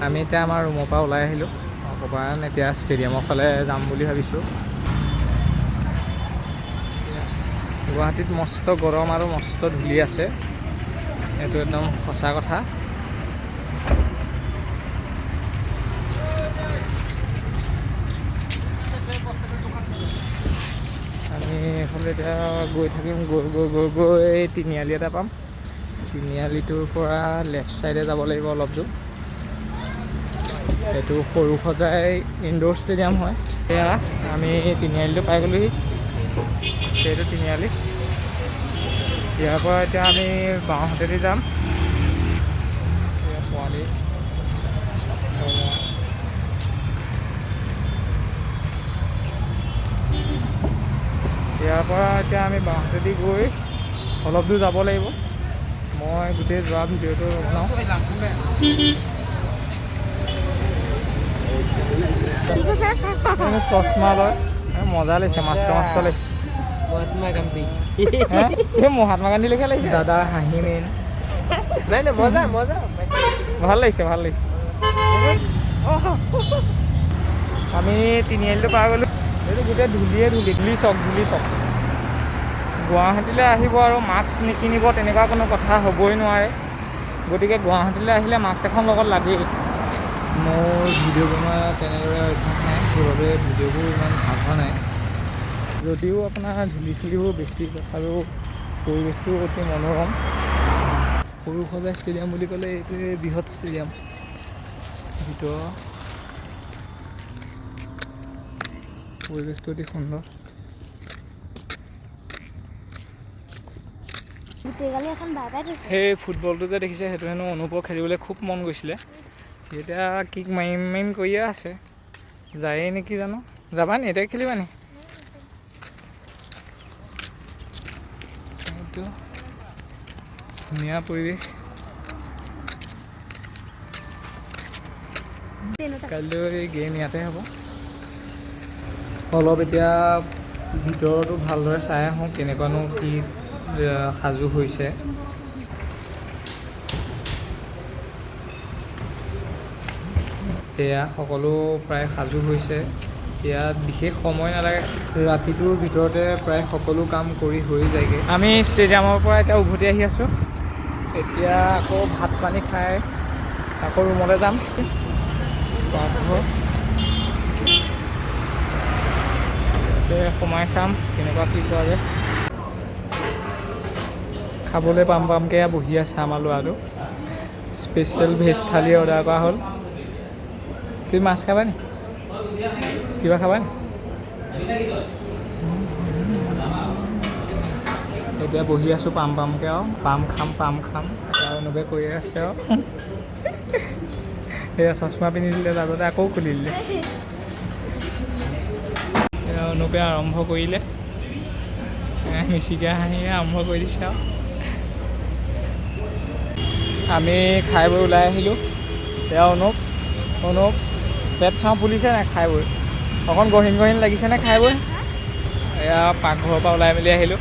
আমি এতিয়া আমাৰ ৰুমৰ পৰা ওলাই আহিলোঁ অকণমান, এতিয়া ষ্টেডিয়ামৰ ফালে যাম বুলি ভাবিছোঁ। গুৱাহাটীত মস্ত গৰম আৰু মস্ত ধূলি আছে, এইটো একদম সঁচা কথা। আমি এইফালে এতিয়া গৈ থাকিম, গৈ গৈ গৈ গৈ তিনিআলি এটা পাম। তিনিআলিটোৰ পৰা লেফ্ট ছাইডে যাব লাগিব অলপ দূৰ। এইটো সৰু সজাই ইনড'ৰ ষ্টেডিয়াম হয়। এয়া আমি তিনিআলিটো পাই গ'লোহি, সেইটো তিনিআলি। ইয়াৰ পৰা এতিয়া আমি বাওঁহাতেদি যাম। এয়া পোৱালি। ইয়াৰ পৰা এতিয়া আমি বাওঁহাতেদি গৈ অলপ দূৰ যাব লাগিব। মই গোটেই যোৱা ভিডিঅ'টো বনাওঁ। চশমা লয়, মজা লাগিছে, মাষ্টৰ মাষ্টৰ লাগিছে। মহাত্মা গান্ধী। এই মহাত্মা গান্ধী লেখীয়া লাগিছে। দাদাৰ হাঁহি মেইন। নাই নাই, মজা মজা, ভাল লাগিছে, ভাল লাগিছে। আমি তিনিআলিটো পাৰ গ'লোঁ। এইটো গোটেই ধূলিয়ে ধূলি, ধূলি চক, ধূলি চক। গুৱাহাটীলৈ আহিব আৰু মাস্ক নিকিনিব তেনেকুৱা কোনো কথা হ'বই নোৱাৰে। গতিকে গুৱাহাটীলৈ আহিলে মাস্ক এখন লগত লাগেই। মোৰ ভিডিঅ' বনোৱা তেনেদৰে অভ্যাস নাই, সেইবাবে ভিডিঅ'বোৰ ইমান ভাল হোৱা নাই। যদিও আপোনাৰ ধূলি চুলিবোৰ বেছি, তথাপিও পৰিৱেশটো অতি মনোৰম। সৰু সজাই ষ্টেডিয়াম বুলি ক'লে এইটোৱে বৃহৎ ষ্টেডিয়াম। ভিতৰৰ পৰিৱেশটো অতি সুন্দৰ। সেই ফুটবলটো যে দেখিছে, সেইটো হেনো অনুপক খেলিবলৈ খুব মন গৈছিলে। এতিয়া কিক মাৰিম মাৰিম কৰিয়ে আছে, যায়েই নেকি জানো। যাবা নি এতিয়া, খেলিবা নি? এইটো ধুনীয়া পৰিৱেশ। কাইলৈ গেম ইয়াতে হ'ব। অলপ এতিয়া ভিতৰতো ভালদৰে চাই আহোঁ কেনেকুৱানো কি সাজু হৈছে। এয়া সকলো প্ৰায় সাজু হৈছে। ইয়াত বিশেষ সময় নালাগে, ৰাতিটোৰ ভিতৰতে প্ৰায় সকলো কাম কৰি হৈ যায়গৈ। আমি ষ্টেডিয়ামৰ পৰা এতিয়া উভতি আহি আছোঁ। এতিয়া আকৌ ভাত পানী খাই আকৌ ৰুমলৈ যাম। পাকঘৰ সোমাই চাম কেনেকুৱা কি পোৱা যায়। খাবলৈ পাম পামকৈ বহি আছে আমাৰ ল'ৰাটো। স্পেচিয়েল ভেজ থালি অৰ্ডাৰ কৰা হ'ল। তুমি মাছ খাবা নি? কিবা খাবা নি? এতিয়া বহি আছোঁ পাম পামকৈ আৰু পাম খাম পাম খাম অনুপে কৈয়ে আছে আৰু। এয়া চশমা পিন্ধি দিলে, তাৰপিছতে আকৌ খুলি দিলে। এয়া অনুপে আৰম্ভ কৰিলে, মিচিকিয়া হাঁহিয়ে আৰম্ভ কৰি দিছে আৰু। আমি খাই বৈ ওলাই আহিলোঁ। এয়া অনুপ, অনুপ পেট চাওঁ ফুলিছে নাই খাই বৈ? অকণ গহীন গহীন লাগিছেনে খাই বৈ? এয়া পাকঘৰৰ পৰা ওলাই মেলি আহিলোঁ।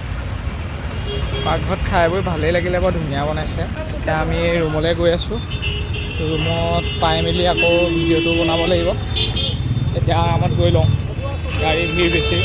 পাকঘৰত খাই বৈ ভালেই লাগিলে, বৰ ধুনীয়া বনাইছে। এতিয়া আমি ৰুমলৈ গৈ আছোঁ। ৰুমত পাই মেলি আকৌ ভিডিঅ'টো বনাব লাগিব। এতিয়া আৰামত গৈ লওঁ, গাড়ী ভিৰ বেছি।